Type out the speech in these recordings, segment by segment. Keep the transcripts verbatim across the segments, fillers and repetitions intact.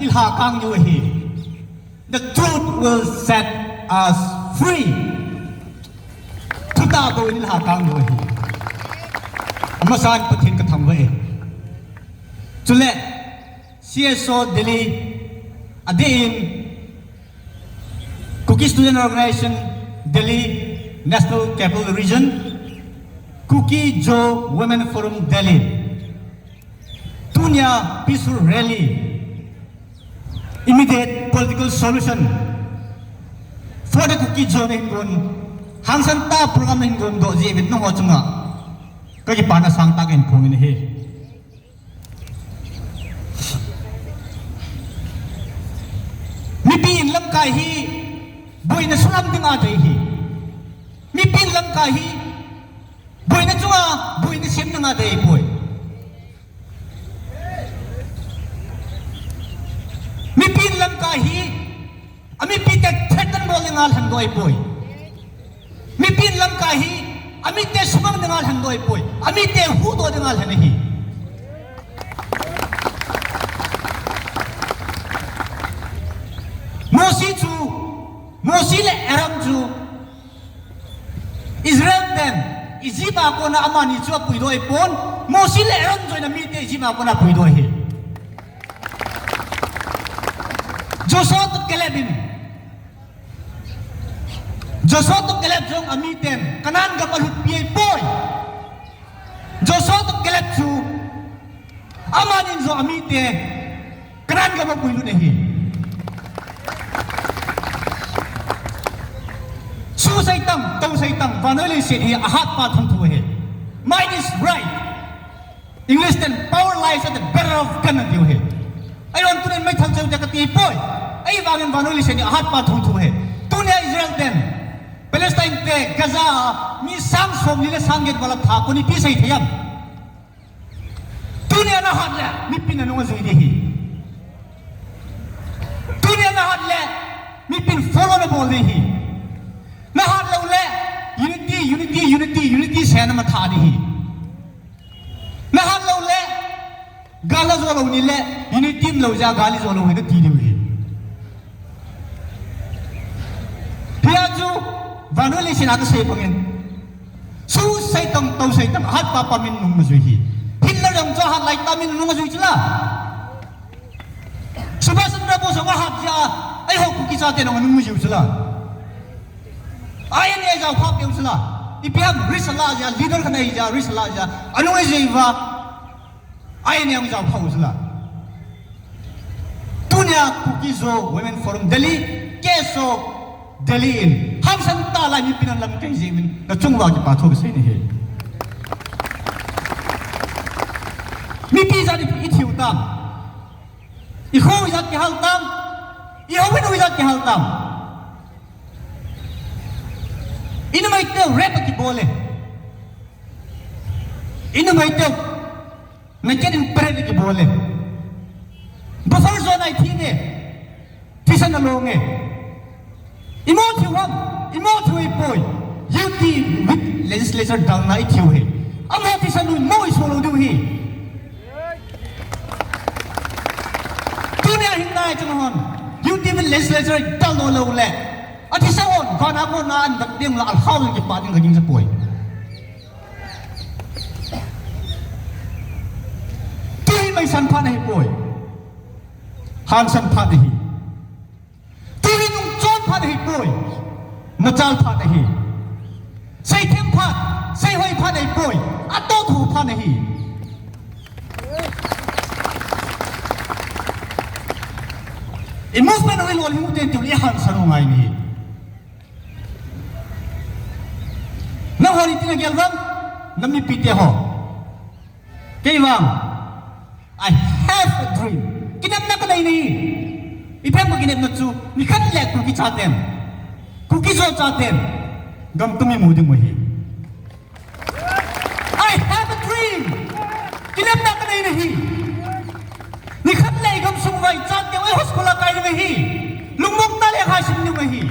ilhakang diu ahi. The truth will set us free. Thutah bou in ilhakang diu ahi. Amasan Pathen kathangvah e. Chule, C S O Delhi, adeh in, Kuki Student Organization Delhi, National Capital Region, Kuki Zo Women Forum Delhi. Tunia peaceful rally, immediate political solution for the Kuki Zo na hin gon, hangsan tah program na hin gon doh jeh uvin nangho chunga kakipana sangtah kahin phongin ahi. Mipi in lamkai hi boina sulam dinga dei ahi. Mipi in lamkai hi boina chunga boina sem dinga dei ahipoi. Mipi in lamkai hi amipite threaten bol dinga lhendoh ahipoi. Mipi in lamkai hi amite sumang dinga lhendoh ahipoi. Amite huhdoh dinga lhen ahi. Mosi chu, Mosi le Aaron chu Israel ten Egypt a kona amani chu apuidoh ahipon, Mosi le Aaron joh in amite Egypt a kona apuidoh ahi. Joshua toh Caleb in, Joshua toh Caleb jong amiten Canaan gam alhutpi ahipoi. Joshua toh Caleb chu amanin joh amite Canaan gam apuilut ahi. Su seitang, tou seitang, vannoi leiset hi ahatpa thangthu ahi. Might is right. English ten, power lies at the better of gun, atiu ahi. Ahivang tunin meithal cheu te kati poi. Ahivangin vannoi leiset hi ahatpa thangthu ahi. Tunia Israel ten Palestine te Gaza a mi sang somli le sang get val atha, koi in ipi sei thei am? Tunia nahat le mipin nanung ajui ding ahi. Tunia nahat le mipin follow nabol ding ahi. Nahat lou le unity, unity, unity, unity sei namatha ding ahi. Nahat lou le gal ajo lou ni le unity umlou jeh a gal ijo lou ahi nati diu ahi. Hia chu vannoi leiset a kasei bangin, su seitang, tou seitang, ahatpa pamin nung ajui ahi. Hitler jong chu ahat laitah min nung ajui chula. Subhas Chandra Bose jong ahat jeh a eiho Kuki chaten nung ajui chula. I N A jao pha peu chula. Ipi ham, risk ala jeh a, leader khat ahi jeh a, risk ala jeh a anung ajui uva. I N A jao pha u chula. Tunia Kuki Zo Women Forum Delhi, K S O Delhi in hangsan tah a mipin alamkai jeh uvin nachung uva kipa thu kasei ahi. Mipi jat ithi u tam? Ikho ijat kihal tam? Ihouin u ijat kihal tam? Inumei teu rape akibol e. Inumei teu naked in parade akibol e. Buffer zone a ithi e. Thisan along e. Imo thiu ham? Imo thiu ahipoi. U T with legislature dalna ithiu ahi. Amaho thisan u imo iso lou diu ahi. Tunia hin nai chang hon U T with legislature idaldoh lou le, athisa hon van a kona ahin vet ding la alhao in kipa ding kagingcha poi. Tu hi maisan phat ahipoi. Hansan phat ahi. Tu hi nungchon phat ahipoi. Machal phat ahi. Seithem phat, seihoi phat ahipoi. Atoh tho phat ahi. I movement u ilolhin u ten tiu le ihansan u ngai ahi. Nangho iti nagel uvem, namipite ho? Kei vang, I have a dream. Kinepna kanei ahi. Ipi ham kakinepna chu, nikhat le Kuki chaten, Kuki Zo chaten gam tum imu diu ahi. I have a dream. Kinepna kanei ahi. Nikhat le igamsung uva ichateu eiho school a kai diu ahi. Lungmong tah a lekha sim diu ahi.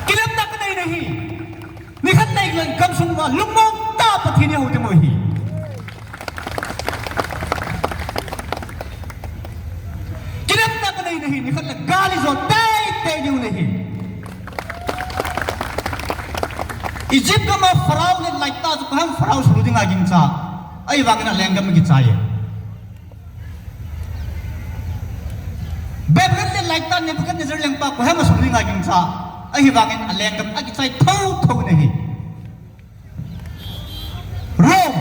Kinepna kanei ahi. Nikhat le igamsung uva lungmong tah a Pathen ihou diu ahi. nahi, nikhat le gal ijo teitei diu nahi. Egypt gam a Pharaoh le laitah chu koiham Pharaoh sulu dinga gingcha. Ahivangin alenggam akichai e. Babylon le laitah Nebuchadnezzar lengpa koiham asulu dinga gingcha. Ahivangin alenggam akichai thotho nahi. Rome.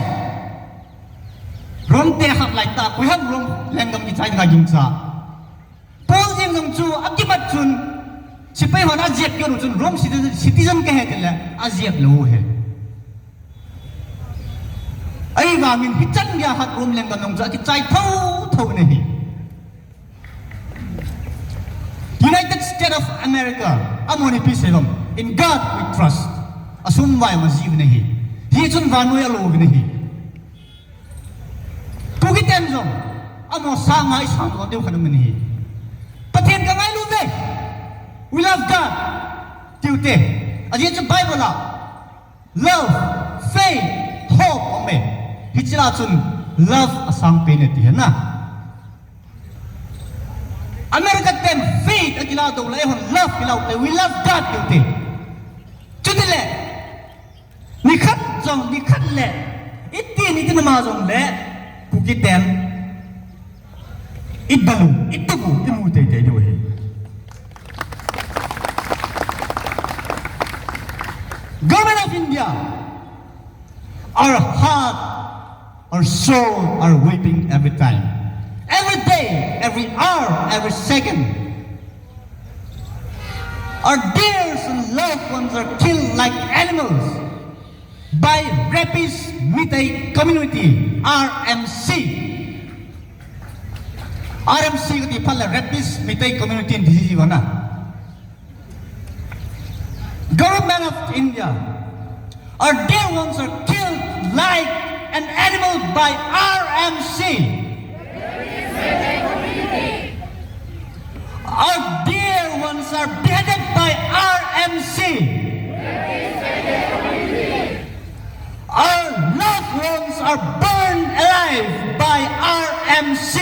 Rome te khat laitah koiham Rome lenggam kichai dinga gingcha. Paul jeng jong chu akimat chun, sepai hon ajep keu chun Rome citizen, citizen kahi tile ajep lou u ahi. Ahivangin hichan geiya khat Rome lenggam jong chu akichai thotho nahi. United States of America, amahon ipi asei uvem, "In God we trust." Asum vai ma ji uvin ahi. Hichun vannoi alo uvin ahi. Kuki ten jong, amaho sanga isang doh diu khat aum in ahi. Pathen kangailu uve. We love God. Tiu te. Ajeh chu Bible a love, faith, hope aum e. Hiche lah a chun love asang pen e ti ahi na. America ten faith akilah doh le, eihon love kilah u te, we love God tiu te. Chutile, nikhat jong, nikhat le, iti, iti nama jong le, Kuki ten, idal u, itup u, imu teitei diu ahi. Government of India, our heart, our soul are weeping every time. Every day, every hour, every second. Our dears and loved ones are killed like animals by rapist Meitei community, R M C. R M C kati phat le rapist Meitei community in disease vana. Government of India, our dear ones are killed like an animal by R M C. Our dear ones are beheaded by R M C. Our loved ones are burned alive by R M C.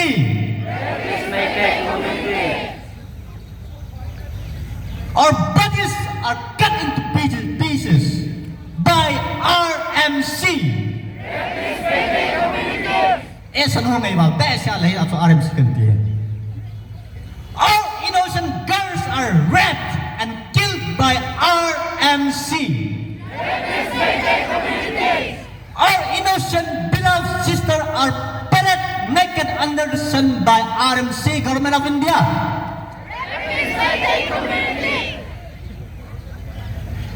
Our bodies are cut into pieces, pieces by R M C. Asan ho ngai val, behseh a lei a chu R M C kan ti. Our innocent girls are raped and killed by R M C. Our innocent beloved sisters are paraded naked under the sun by R M C, Government of India.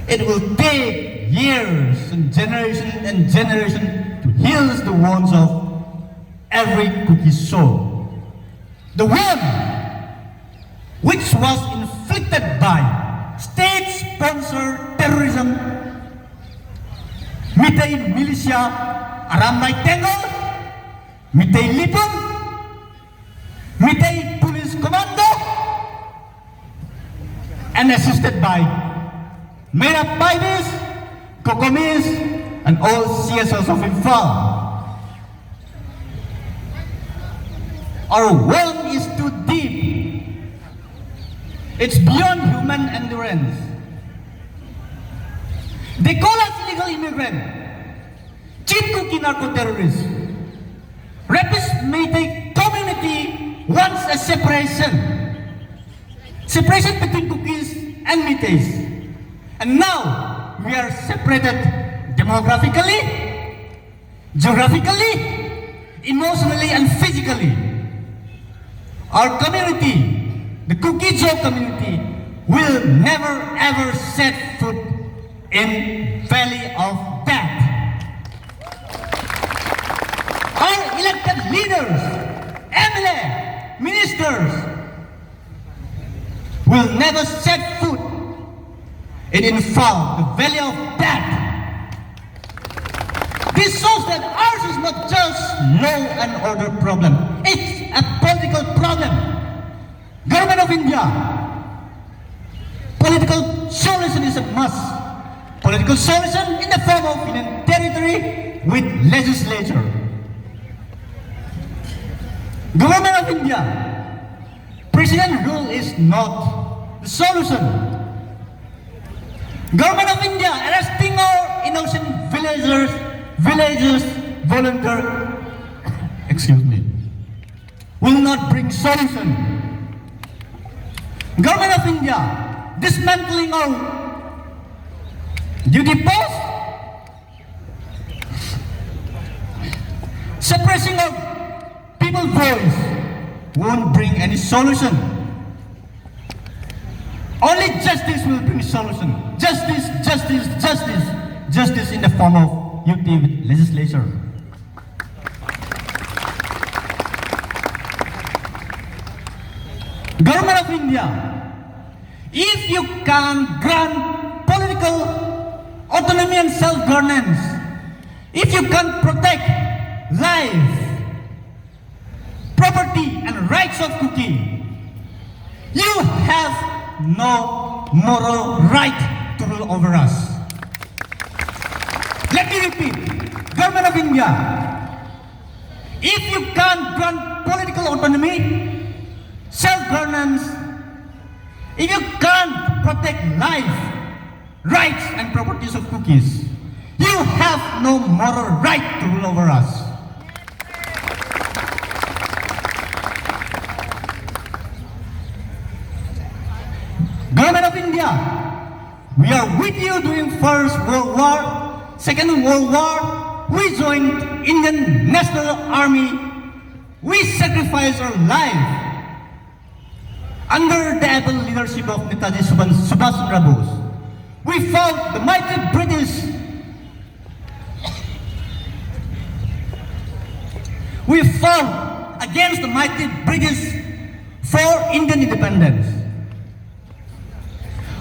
It will take years and generation and generation to heal the wounds of every Kuki soul. The wound which was inflicted by state-sponsored terrorism, Meitei militia, Arambai Tenggol, Meitei Leepun, Meitei police commando, and assisted by Meira Paibis, COCOMIS, and all C S Os of Imphal. Our wound is too deep. It's beyond human endurance. They call us illegal immigrant, Chin Kuki narco terrorists. Rapist Meitei community wants a separation. Separation between Kukis and Meiteis. And now we are separated demographically, geographically, emotionally and physically. Our community, the Kuki-Zo community, will never ever set foot in Valley of Death. Our elected leaders, M L A, ministers, will never set foot in Imphal, the Valley of Death. This shows that ours is not just law and order problem. It's a political problem. Government of India, political solution is a must. Political solution in the form of Union Territory with legislature. Government of India, Prime President rule is not the solution. Government of India arresting our innocent villagers, villagers, volunteer, excuse me, will not bring solution. Government of India dismantling our duty post, suppressing our people voice won't bring any solution. Only justice will bring solution. Justice, justice, justice. Justice in the form of U T legislature. Government of India, if you can't grant political autonomy and self-governance, if you can't protect life, property and rights of Kuki, you have no moral right to rule over us. Let me repeat, Government of India, if you can't grant political autonomy, self-governance, if you can't protect life, rights and properties of Kukis, you have no moral right to rule over us. Government of India, we are with you during First World War, Second World War. We joined Indian National Army. We sacrificed our life under the able leadership of Netaji Subhas Chandra Bose. We fought the mighty British. We fought against the mighty British for Indian independence.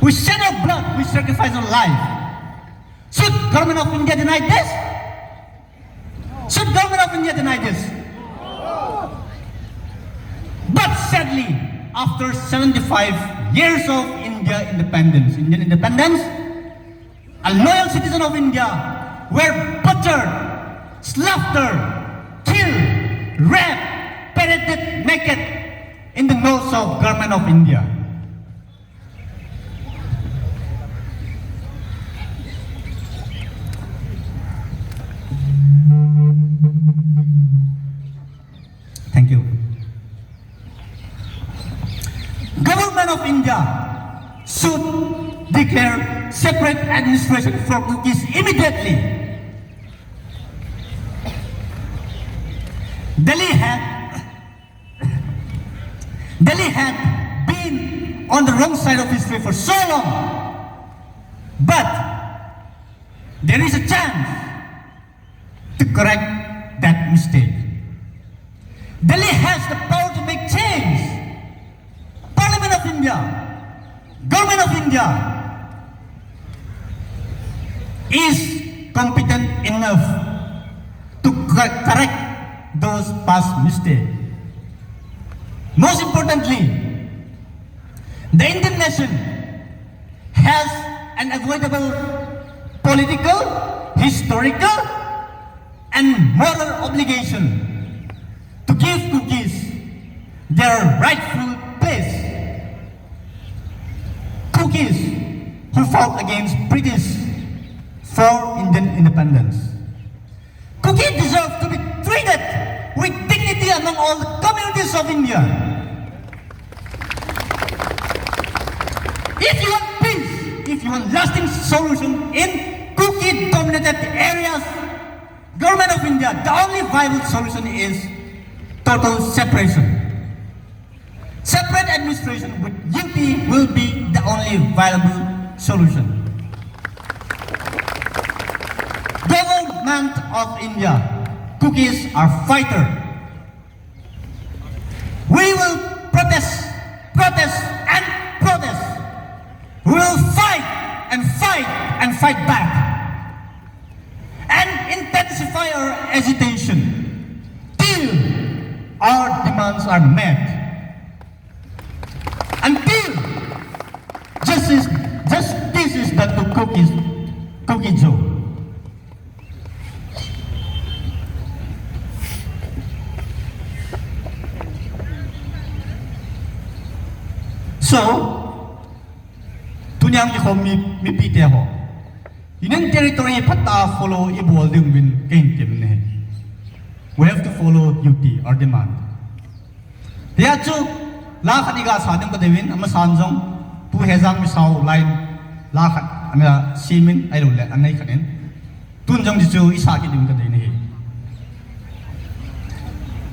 We shed our blood, we sacrificed our life. Should government of India deny this? Should government of India deny this? But sadly, after seventy-five years of India independence, Indian independence, a loyal citizen of India were butchered, slaughtered, killed, raped, paraded naked in the nose of government of India. Thank you. Government of India should declare separate administration for Kukis immediately. Delhi had Delhi had been on the wrong side of history for so long, but there is a chance to correct that mistake. Delhi has the power to make change. Parliament of India, Government of India is competent enough to co- correct those past mistakes. Most importantly, the Indian nation has an unavoidable political, historical, and moral obligation to give Kukis their rightful place. Kukis who fought against British for Indian independence. Kuki deserve to be treated with dignity among all the communities of India. If you want peace, if you want lasting solution in Kuki dominated areas, Government of India, the only viable solution is total separation. Separate administration with U T will be the only viable solution. Government of India, Kukis are fighter. We will protest, protest and protest. We will fight and fight and fight back and intensify our agitation till our demands are met. Until justice, justice is done to Kuki, Kuki Zo. So, tuniang kikhom mi, mipi te ho, Union Territory phatah a follow ibol ding uvin kahin temin ahi. We have to follow U T, our demand. Hia chu, la khat iga sa ding kadeuvin, amasan jong, Pu Hejang Misao line, la khat, ana simin, ahilouleh, anei khat in. Tun jong chu, isa kit ding kadei ahi.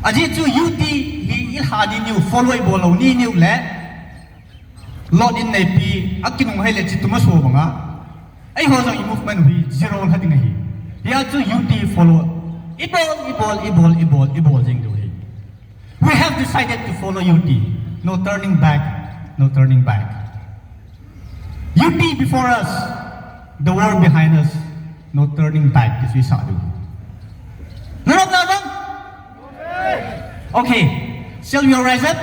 Ajeh chu U T hi ilha ni niu, follow ibol lou ni niu le, lot in neipi, akinung hei le chi tuma so banga. Eiho jong i movement hi zero lha ding ahi. Hia chu U T follow. Ibol, ibol, ibol, ibol, ibol jing diu ahi. We have decided to follow U T. No turning back. No turning back. U T before us, the world behind us. No turning back. This is how. Okay. Shall we all rise up?